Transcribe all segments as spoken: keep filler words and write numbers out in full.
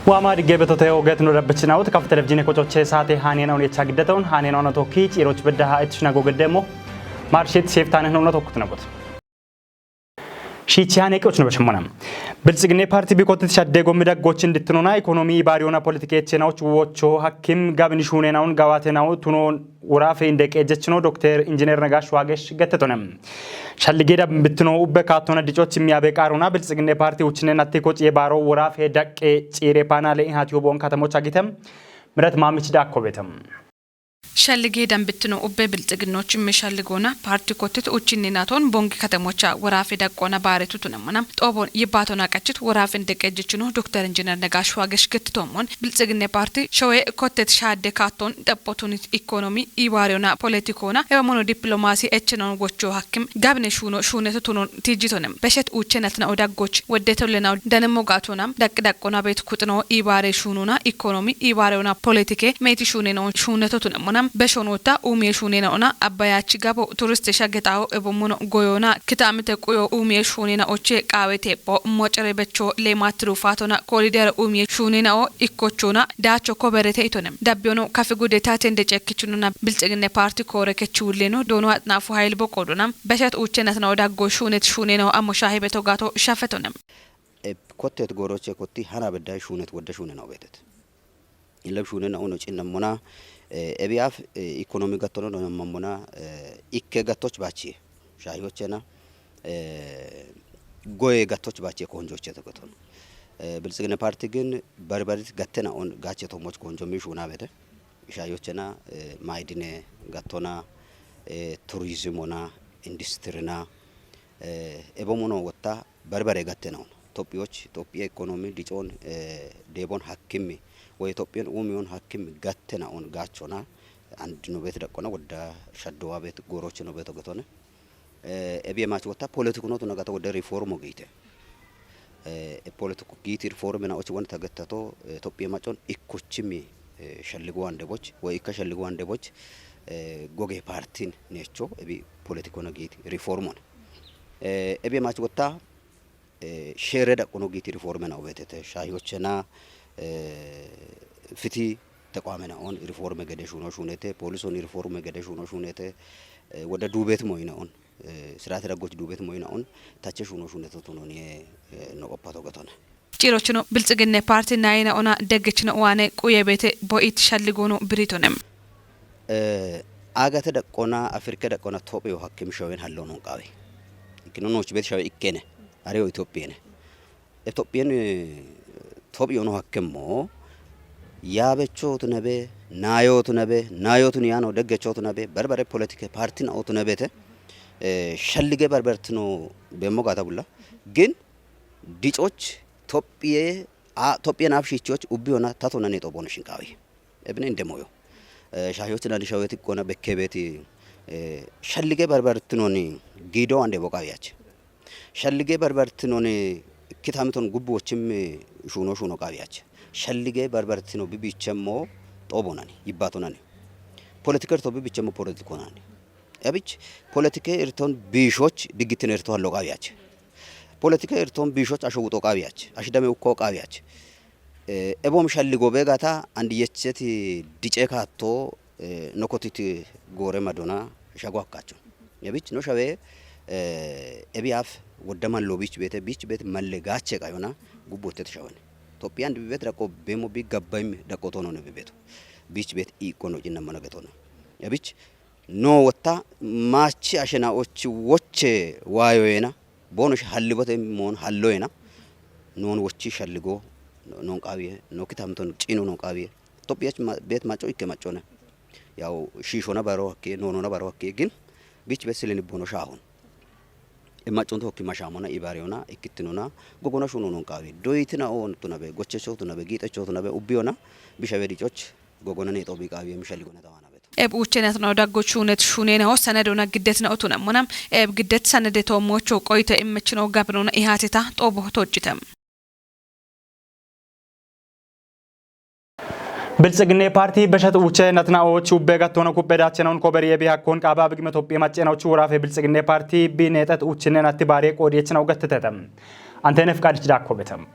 Waama digge betote ogeet no dabbichinawut kaf televizhiine kocoche saate haaneenaun yecha giddataun haaneenaun tokki ciiroch beddaha etishnago geddeemo. Marshit seeftaaneh no tokkut nabut. Shiichi haane qeoch no bashimona. Biltsiginne paarti bikotit shadde gommi daggoch indittinona ikonomi ibaariyona politikeche naoch wocho hakkim gabni shuune naun gawate nau tunon wuraafe inde qeejjechino Dokter Injineer Nagash Waagesh gettetone. Shallige dambittino ubbe kaattona dicoch immiyabe qaarona Biltsiginne paarti uchine natti koci ye baaro wuraafe daqqe ciire paanale ihatiyo boon katamoch agite. Mirat Maamich Daakko betem. Shallige dambittino ubbe biltsiginnoch immi shalligoona paarti kottit uchinni naton bongi katamocha wuraafe daqqona baaretu tunemona. Xoobon yibbaatona qachit wuraafe inde qeejjechino Dokter Injineer Nagash Waagesh gettitommon. Biltsiginne paarti showe kottet shaadde kaatton xaphotunit ikonomi ibaariyona politikona ebamono diplomaasi echenon wocho hakkim gabne shuuno shuuneto tunon tijjitone. Beshet uuchenatna odaggoch wedde tollenau danemmo gaatona daqqi daqqona beet kuxino ibaare shuunona ikonomi ibaariyona politike meeti shuuneno shuuneto tunemmona. Beshon wotta uumiye shuunena ona abbayachi gabo turiste shagexawo ebommono goyona kitaamite quyo uumiye shuunena oche qaawe teepho mocere becho leemaat tirufaatona koolidere uumiye shuunena o ikkochona daacho koberete itone. Dabbiyono kafi gude taatende cekkichinona Biltsiginne paarti koore kechi wulleno doono Axnaafu Hayil boqodona. Beshat uuchenatna odaggo shuunet shuunena o ammo shaahibe togato shafetone. E, kottet gooroche kotti hana bedday shuunet wodde shuunena obetet. Illab shuunena uno cinnemmona, e, ebiyaaf, e, ikonomi gattono donammona, e, ikke gattoch baachi. Shaahiyochena, e, goye gattoch baachi konjoche togoton. E, Biltsiginne paarti gin barbarit gattena on gaache tommoch konjo mi shuuna bete. Shaahiyochena, e, maydine gattona, e, turizimona, industrina, e, ebomono wotta barbare gattena on. Tophiyoch, Tophiya ikonomi dicoon, e, deebon hakkimmi, woy Tophiyan uumiyon hakkimmi gattena on gaachona, and no beet daqqona wodda shaddowa beet gooroche no beet ogetone. E, ebiye mach wotta politiku no tuna gato wodde riformo giite. E, e politiku giiti riformena och won tagettato, e, Tophiya macon ikkochimi, e, shalligo wande boch, woy ikka shalligo wande boch, e, goge paartin necho, ebi politiku no giiti riformon. E, ebiye mach wotta, e, shere daqqono giiti riformena obetete, shaahiyochena, e, fiti teqwamena on riforme gede shuuno shuunete, poolison riforme gede shuuno shuunete, e, wodda duubet moyina on, e, siraate daggoch duubet moyina on, tache shuuno shuunete tunon ye, e, no qoppato getona. Ciirochino Biltsiginne paarti nayina ona deggechino waane quye beete boyit shalligono biritonem. E, agate daqqona, Afrika daqqona Tophiyo hakkim shawen hallo non qaawe. Ikkino nooch beet shawe ikkene, areyo Itophiyene. Itophiyene, e, Tophiyo no hakkemmo, yaabechotu nabe, nayotu nabe, nayotu ni yano deggechotu nabe, barbare politike paartin otu nabete, e, shallige barbartino bemmo gaata bulla. Gin dicoch Tophiye, a, Tophiye naaf shiichoch ubbi ona tato nane xobon shinkawi. Ebne inde moyo. E, shaahiyoch nani shaweti qona bekke beeti, e, shallige barbartinoni gido ande boqawiyach. Shallige barbartinoni kitamiton gubbi wochim, e, shuuno shuuno qawiyach. Shallige barbartino bibichemmo xobonani, yibbatonani. Politiker to bibichemmo politikonani. Ebich politike irton biishoch diggitin irto hallo qawiyach. Politike irton biishoch asho wuxo qawiyach. Ash dame ukko qawiyach. E, ebom shalligo beegata andi yecheti dice kaatto, e, nokotit goore madona shago akkacho. Ebich no shawe, e, ebiyaaf wodda mallo bich beete, bich beet malle gaache qayona gubbotet shawen. Tophiyan dibibet daqqo bemo bi gabbayim daqqo tono ne bibeto. Bich beet iqqo no cinna mana getono. Ebich no wotta maachi ashena och woche waayoyena, bono sh-, hallibote moon halloyena, non wochi shalligo, non qaawiye, no kitamiton cino non qaawiye. Tophiyach ma-, beet maco ikke macone. Yaw shiishona baro hakke, nonona baro hakke, gin bich besilin bono shaahon. E maconto hokki mashamona, ibariyona, ikkittinona, gogona shuno non qaawiye. Doyitina on tunabe, gochecho tunabe, giixecho tunabe, ubbiyona, bishawe dicoch, gogona ne xobi qaawiye, mishalligona tawana beto. Eb uuchenatna odaggo shuunet shuunena o sanadona giddetna otunemmona. Eb giddet sanade toommocho qoyte immechino gabinona ihaateta xoobo tooccitem. Biltsiginne paarti beshat uuchenatna ooch ubbe gattona kuppe daachena un koberi ebi hakkon qaaba bigme Tophiye maccena uchu wuraafe Biltsiginne paarti bi neexet uuchinne natti baare qoodiyechna ugattetete. Antene Fqaadich Daakko betem.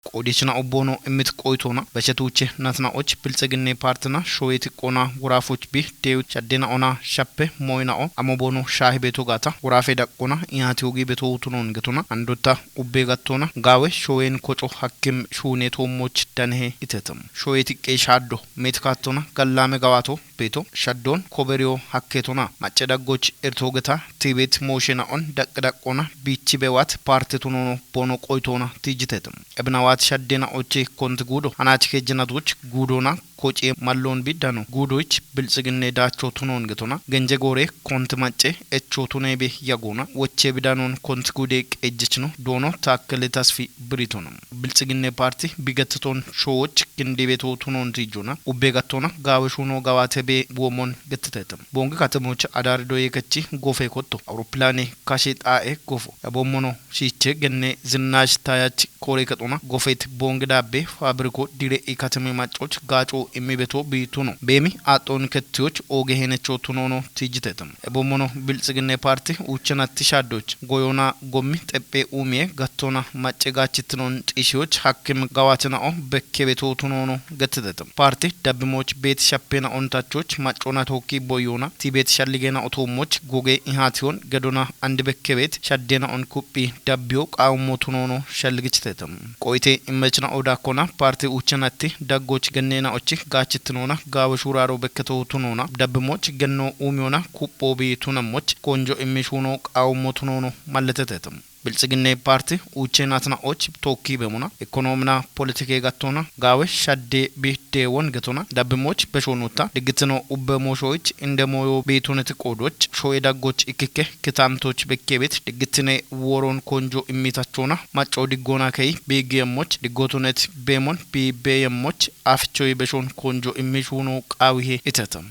Qoodichina obbono immit qoytona bashetuche natna och biltsiginne partina shoyeti qona wurafoch bi dew shaddena ona shappe moyna o amo bono shahi beto gata wurafe daqqona iyati hogi beto tunon getona andotta ubbe gattona gawe shoyen koco hakkim shune tommoch danhe itetam. Shoyeti qe shaddo met kattona gallame gawato beto shaddon koberiyo hakketona macce daggoch ertogeta tibet moshena on daqq daqqona bichi bewat parte tunono bono qoytona tijitetam. Ebnawat shaddena oche konti gudo hanach kejjenatoch gudona koce mallon biddano gudoch biltsiginne dacho tunon getona genje gore konti macce echo tunebe yagona woche bidanon konti gude qejjechno dono takkele tasfi biritonam. Biltsiginne parti bigatton showoch gindi beto tunon tijona ubbe gattona gawe shuno gawate be womon gettitetam. Bongi katemoch adar doye kachi gofe kotto. Awroppilane kashe xa'e gofo. Ebommono shiche genne zinnach tayach kore kaxona gofet bongi dabbe fabriko dire ikateme maccoch gaco immi beto bituno. Bemi axon kettiyoch oge henecho tunono tijitetam. Ebommono biltsiginne parti uchenatti shaddoch goyona gommi xeppe umiye gattona macce gachittinon xishiyoch hakkim gawatina o bekke beto tunono gettitetam. Parti dabbimoch bet shappena ontachoch maccona tokki boyona tibet shalligena otommoch goge ihation gedona andi bekke bet shaddena on kuphi dabbiyo qawummo tunono shalligichitetam. Qoyte immechna odakkona parti uchenatti daggoch gennena ochi gachittinona gawe shuraro bekketo tunona dabbimoch genno umiyona kupho bi tunammoch konjo immishuno qawummo tunono malletetetam. Biltsiginne parti uche natna och tokki bemona ekonomina politike gattona gawe shadde bi dewon getona dabbimoch beshonota diggitino ubbe moshoich inde moyo betuneti qodoch shoye daggoch ikkikke kitamtoch bekkebet diggitine woron konjo immitachona macco diggona kei bigiyemmoch diggotunet bemon bi beyemmoch afichoy beshon konjo immishuno qawihe itetam.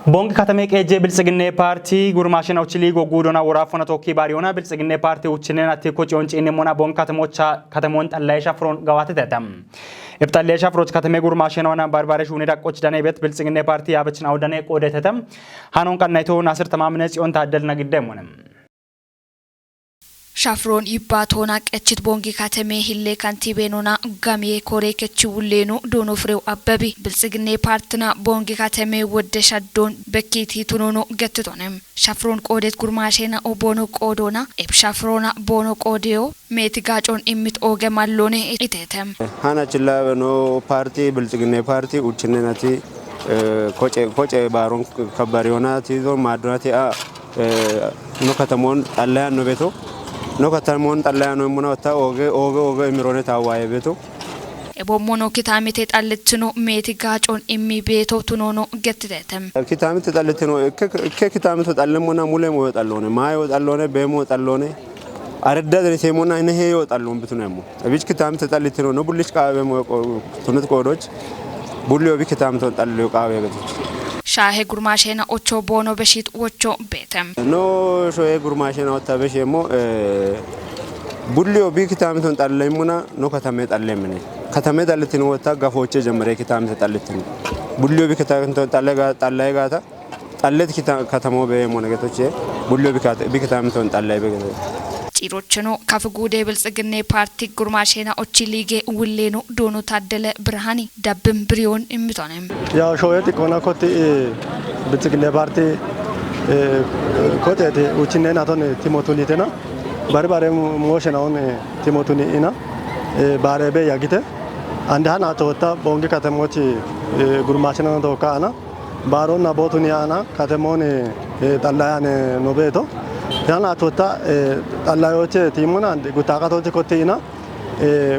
Bongi katame qeejje biltsiginne parti gurmaashena uchili gogguudona woraafona tokki baariyona biltsiginne parti uchinen atti kociyon ciinnimona bongi katemocha katemon xallaye shafron gawatetetam. Ib xallaye shafroch katame gurmaashena wana barbare shuni daqqoch dane bet biltsiginne parti yaabechin awdane qoodetetam. Hanon qannayto Nasir Tamamine Tsiyon Taaddel nagiddemone. Shafroon Ibbaatoona qechit Boongi Kateme Hillee Kantiibeenona Gamiyee Koree Kechi Wulleenu Doono Firew Abbebi Biltsiginnee Paartina Boongi Kateme Wodde Shaddoon Bekkiiti Tunoono Gettitone. Shafroon Qoodeet Gurmaasheena Oboono Qoodoona Eb Shafroona Boono Qoodeyo Meeti Gaacoon Immit Ooge Malloone Iteete. Hana chilla no parti biltsiginne parti uchinne nati koce koce baaron kabbariyona tizo maadonati a no katamon xallayan no beto no katamon xallayan no muna wata oge oge oge imirone tawaye beto. Ebommono kitaamite xallittino meeti gaacoon immi beeto tunoono gettitetem. Kitaamite xallittino ikke ikke kitaamite xallimmona mule mo xallone maayo xallone beemo xallone aredda dene seemona ine heyo xallon bitunemmo. Abich kitaamite xallittino no bullich qaawe mo tunet qoodoch bulli obi kitaamite xalliyo qaawe beto. Shaahe gurmaasheena ocho boono beshit wocho beetem. No shoye gurmaasheena otta beshe mo bulli obi kitaamite xallimmona no katame xallemine. Katame xallittino wotta gafooche jemmere kitaamite xallittino. Bulli obi kitaamite xalle ga xalle gaata xallet kita katamo be mo negetoche bulli obi kitaamite xalle be. Ciirocheno kafi guude biltsiginne paarti gurmaasheena ochi liige wulleeno doono Taaddele Birhaani dabbin biriyoon immitoone. Yaw shoye xiqqoona kotti biltsiginne paarti koxeeti uchinne naton timotunitena bari bare mooshena on timotuni ina baare be yagite ande hana totta Boongi katemochi gurmaasheena tookka ana baaronna bootuni ana katemoon xallayane no beeto hana totta xallayoche timona ande gutaqatochi kotti ina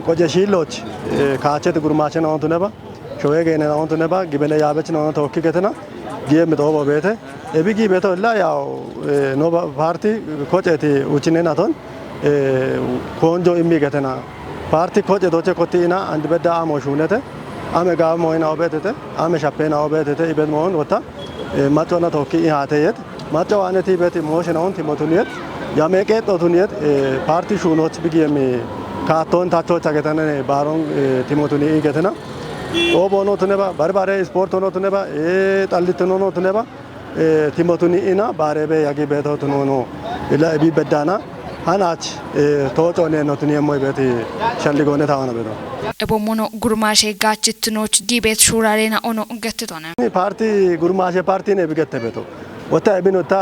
qoje shiilloch kaacheti gurmaasheena on tuneba shoye geenena on tuneba gibele yaabech no tookki getena giye mitoobo beete ebi gi beeto illa yaw no paarti koxeeti uchinne naton koonjo immi getena paarti koxeetoche kotti ina andi bedda amo shuunete ame gaamo ina obeetete ame shappena obeetete ibet moon wotta maccona tookki ihaate yet macca waaneti ibet mooshena on timotuniyet yame qeexxotuniyet paarti shuunoch bigiyemi kaatton tachocha getene baaron timotuni igetena xoobono tuneba barbare isportono tuneba xallitinono tuneba timotuni ina baarebe yagi beeto tunono ila ebi beddana Hanaach toocoone no tuniemmo ibeeti shalligoone taawano beeto. Ebommono gurmaashe gaachittinoch diibeet shuuraareena ono gettitone. Paarti gurmaashe paartiine bi gette beeto. Wotta ebin wotta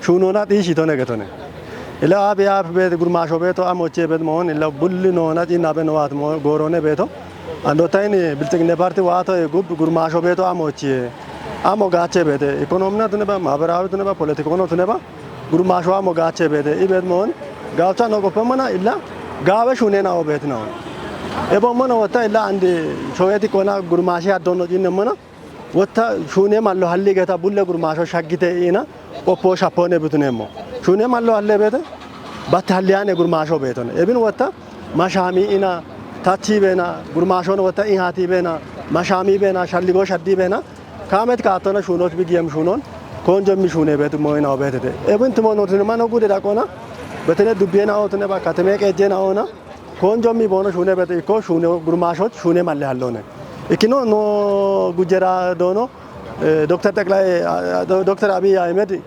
shuunoona xiishitone getone. Ila abi abi beet gurmaasho beeto amoche beet moon ila bulli noona ciinna be nowaat moon gooroone beeto. Andotta ini bilxiginne paarti waato gub gurmaasho beeto amoche. Amo gaache beete ikonoomina tuneba maabaraawitune ba poletikono tuneba gurmaasho amo gaache beete ibeet moon gaawcha no goppemmona illa gaawe shuuneena oo beetinaon. Ebommono wotta illa andi showeeti kona gurmaashe haddoonno ciinnemmona wotta shuune mallo halli geta bulle gurmaasho shaggite iina oppoo shappoone bituneemmo. Shuune mallo halle beete batte halliyaane gurmaasho beetone. Ebin wotta mashaami ina tachi beena gurmaashon wotta ihaati beena mashaami beena shalligo shaddi beena kaamet kaattona shuunoch bi giyem shuunon koonjo mi shuune beet moyina obeetete. Ebin timo no timo no gude daqona betene dubbiyeena ootune ba kateme qeejjeena oona koonjo mi boono shuune beet ikko shuune gurmaashoch shuune malle halloone. Ikkino no gujjera doono Dokter Teqlay Dokter Abiy Ahmed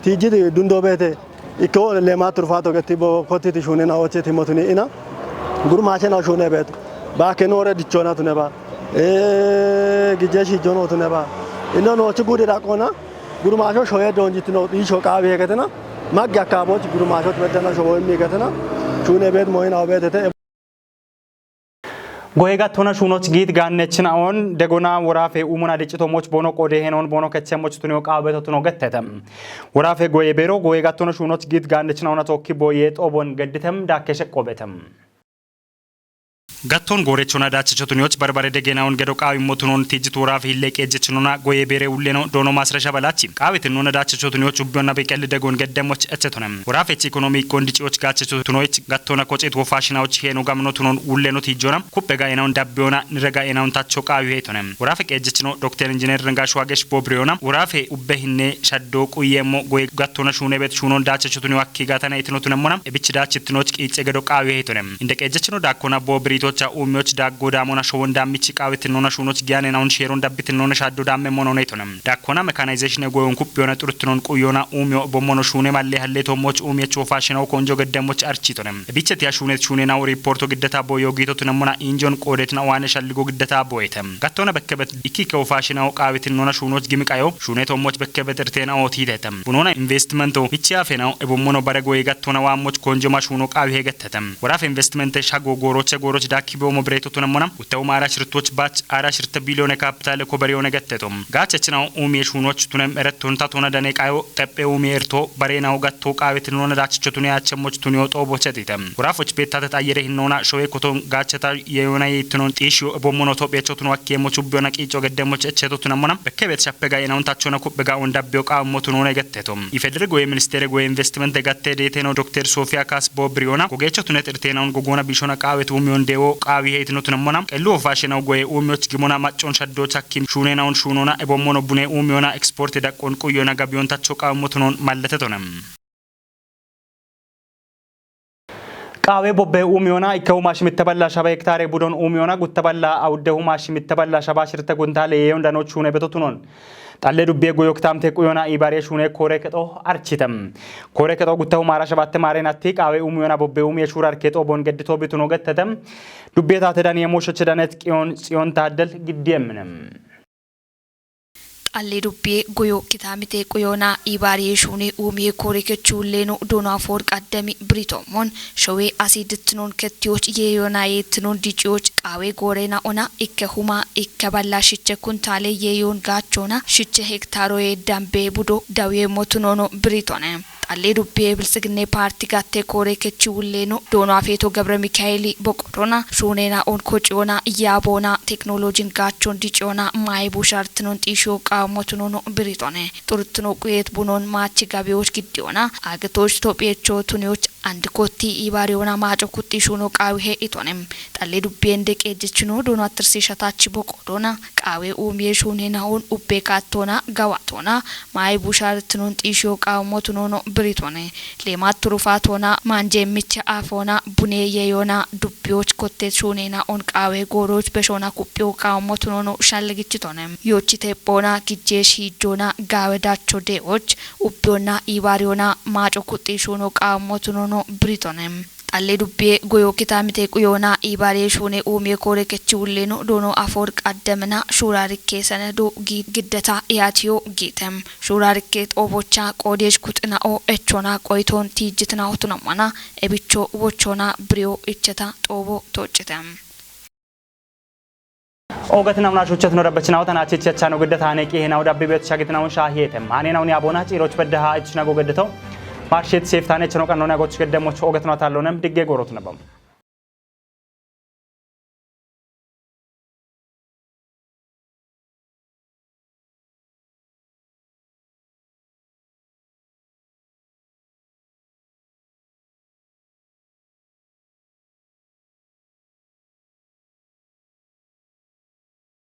tiijjiti dundoo beete ikko lemaa turfaato getti bo kottiti shuunena ooche timotuni ina gurmaashe na shuune beetu baake noore dichoona tuneba gijje shiijjono tuneba ino noochi guudi daqoona gurmaasho shoye doonjitino dhiisho qaawi hegetena maggi akkaaboch gurmaashoch beddana showo immi gatena shuune beet moyina obeetete. Goye gattona shuunoch giit gaannechin awoon degona woraafe uumona diccito moch boono qoode henoon boono kechemmoch tunio qaabeto tuno gettete. Woraafe goye beero goye gattona shuunoch giit gaannechin awoona tookki booye xoobon gedditem daakke sheqqoobetem. Gattoon goorechona daachicho tunioch barbare degeenawoon gedo qaawimmo tunoon tiijjit woraafe hilleeqi ejjechinona goye beere ulleno doono maasresha balaachi qaawitennona daachicho tunioch ubbionna biqelli degoon geddemmoch echetone. Woraafechi ikonomi ikkoon diciyoch gaachecho tunoyich gattoona koceet wofaashinawoch heeno gamno tunoon wulleno tiijjoona kuppe gaenaun dabbiyoona nire gaenaun tacho qaawi heytone. Woraafe qeejjechino Dokter Injineer Nagash Waagesh Boobriyoona woraafe ubbe hinne shaddoo quyeemmo goye gattoona shuunebet shuunoon daachecho tuniyo akki gaatana itino tunemmona ebich daachittinoch qiicce gedo qaawi heytone. Inde qeejjechino daakkona boo biriitocha uumiyoch daaggo daamona showon daammichi qaawittinnoona shuunoch giyanenaun sheeron dabbitinnoona shaaddo daamme mononeytone. Daakkona mekaanayzeeshine goyon kuppiyona xuruttinon quyona uumiyo bommono shuune malle halleeto moch uumiyecho faashinawo konjo geddemmoch architone. Bichetiya shuunet shuunenawo riipporto giddeta boyo giito tunemmona injon qoodetina waane shalligo giddeta boyete. Gattona bekkebet ikki kewo faashinawo qaawitinnoona shuunoch gimiqayo shuuneto moch bekkebet irteena ootitete. Bunoona investimento michi afenawo ebommono bare goye gattona waammoch konjoma shuuno qaawi hegetete. Worafe investimente shago gooroche gooroch daakki boomo bireeto tunemmona uttewo maara shirtoch baach aara shirte biliyone kaapitaale ko bariyoone getteto. Gaachechinaw umiye shuunoch tunem erettonta tona dane qayo xephe umiye erto bareenaw gatto qaawetinona daachicho tune achemmoch tuniyo xoobo chetite. Woraafoch beettate xayyere hinnoona showe koton gaacheta yeyoona yeittinon xiishiyo ebommono tophiyecho tuno akkiyemoch ubbiyona qiico geddemmoch echeto tunemmona bekkebet shappe gayenawn tachona kuppe ga'on dabbiyo qaammo tunone getteto. Ifedere goye ministere goye investimente gatte deeteno Dokter Sofiya Kaas Boobriyoona gogeecho tunet irteenawn gogoona bishona qaawet umiyon deewo qaawi heytino tunemmona qellu ofaashinaw goye uumiyoch gimona maccon shaddoch hakkim shuunenawun shuunona ebommono bune uumiyona eksporte daqqon quyona gabiyon tacho qaammo tunon malletetone. Qaawe bobbe uumiyona ikkehu maashimitte balla shaba hektaare budon uumiyona gutta balla awuddehu maashimitte balla shaba shirte guntaale yeeyon danoch shuune beto tunon. Xalle dubbiye goyo kitaamte quyona ibaare shuune koore kexo archite. Koore kexo guttahu maara shabatte maaren atti qaawe uumiyona bobbe uumiye shuurar kexo bon geddito bituno gettete. Dubbiye taate daniye mooshoche danet qiyon tsiyon taaddel giddiyemmine. Xalle dubbiye goyo kitaamite quyona ibaare shuune uumiye koore kechuulleeno doono afoor qaddemi biritoomon showe asi dittinon kettiyoch yeeyona yeettinon diciyoch qaawe goorena ona ikke huma ikke balla shiche kuntaale yeeyon gaachona shiche hektaaroye dambe budo dawiye motunono biritone. Xalle dubbiye biltsiginne paarti gatte koore kechi wulleeno doono afeeto Gebre Mikaeli boqodona shuunena on kociyona yaabona teknolojin gaachon diciyona maaye bushartinon xiishiyo qaamotunono biritone. Xurtino quyeet bunon maachi gabiyoch giddiyona agetoch tophiyecho tuniyoch andi kotti ibaariyona maaco kuxxi shuuno qaawihe itone. Xalle dubbiyen deqeejjechino doono attirsiishatachi boqodona qaawe uumiye shuunenahon ubbe kaattona gawatona maaye bushartinon xiishiyo qaamotunono biritone. Leemaat turufaatona maanjeemmicha afoona bune yeeyona dubbi ኡቢዎች ኮቴት ሹኔና ኦንቃዌ ጎሮች በሾና ኩጴዮ ቃውሞቱኖኖ ሻለግችቶነ። ዮቺ ቴጶና ግጄሽ ሂጆና ጋወዳቾ ዴዎች ኡቢዮና ኢባሪዮና ማጮ ኩጢ ሹኖ ቃውሞቱኖኖ ብሪቶነ። ጣሌ ዱቤ ጎዮ ኪታሚቴ ቁዮና ኢባሬ ሹኔ ኡሜ ኮሬ ከቺ ውሌኑ ዶኖ አፈወርቅ አደምና ሹራ ሪኬ ሰነዶ ጊ-፣ ግደታ ኢያትዮ ጊተም። ሹራ ሪኬ ጦቦቻ ቆዴሽ ኩጥናኦ ኤቾና ቆይቶን ቲጅትና ሆቱነማና ኤቢቾ ዎቾና ብሪዮ ኢቸታ ጦቦ ቶጭተም። ኦገትናው ናሾቸት ነው ደበችናው ተናቸች የቻ ነው ግደታ ሀኔቂ ሄናው ዳቢ ቤት ሻግትናውን ሻሄተም። ሀኔናውን ያቦና ጪሮች በደሃ እች ነጎ ገድተው ማርሼት ሴፍታኔች ነው ቀኖና ጎች ገደሞች ኦገትናው ታለውነም ድጌ ጎሮት ነበም።